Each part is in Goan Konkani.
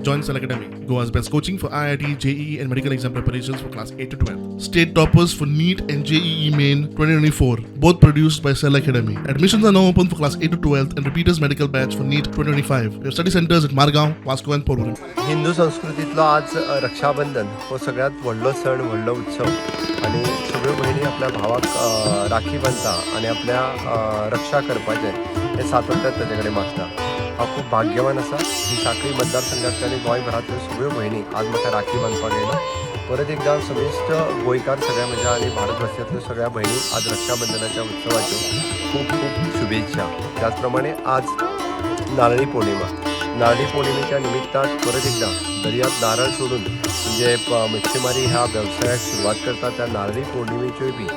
Join Cell Academy, Goa's best coaching for IIT, JEE, and medical exam preparations for class 8 to 12. State toppers for NEET and JEE Main 2024, both produced by Cell Academy. Admissions are now open for class 8 to 12 and repeaters medical batch for NEET 2025. We have study centers at Margaon, Vasco, and Porvorim. Hindu संस्कृतीतलो आज रक्षाबंधन हो सगळ्यात व्हडलो सण, व्हडलो उत्सव आनी सगळ्यो भयणी आपल्या भावाक राखी बांदता आनी आपल्या रक्षा करपाचें हें सातत्यान ताजे कडेन मागता. हांव खूब भाग्यवान आसा ही साखळी मतदारसंघांतल्या आनी गोंयभरांतल्यो सगळ्यो भयणी आज म्हाका राखी बांदपाक येयला. परत एकदां समेस्त गोंयकार सगळ्या म्हज्या आनी भारतवासियांतल्यो सगळ्या भयणी आज रक्षाबंधनाच्या उत्सवाच्यो खूब खूब शुभेच्छा. त्याच प्रमाणे आज नारळी पौर्णिमा. नारळी पौर्णिमेच्या निमित्तान परत एकदा दर्यांत नारळ सोडून म्हणजे मच्छीमारी ह्या वेवसायाक सुरवात करता त्या नारळी पौर्णिमेच्योय बी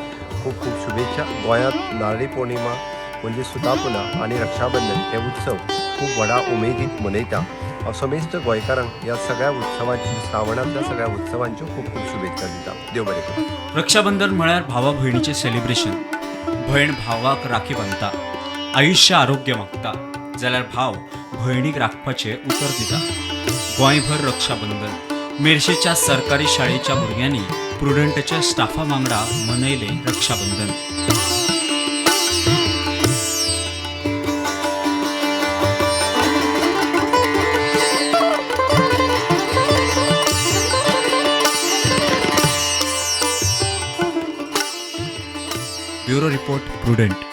खूब खूब शुभेच्छा. गोंयांत नारळी पौर्णिमा म्हणजे सुतापुना आनी रक्षाबंधन हे उत्सव खूब व्हडा उमेदीत मनयता. हांव समेस्त गोंयकारांक ह्या सगळ्या उत्सवांची, श्रावणांतल्या सगळ्या उत्सवांच्यो खूब खूब शुभेच्छा दिता. देव बरें करूं. रक्षाबंधन म्हळ्यार भावा भयणीचें सेलिब्रेशन. भयण भावाक राखी बांदता, आयुश्य आरोग्य मागता, जाल्यार भाव भयणीक राखपाचें उतर दिता. गोंयभर रक्षाबंधन. मेरशेच्या सरकारी शाळेच्या भुरग्यांनी प्रुडंटाच्या स्टाफा वांगडा मनयलें रक्षाबंधन. Bureau report, Prudent.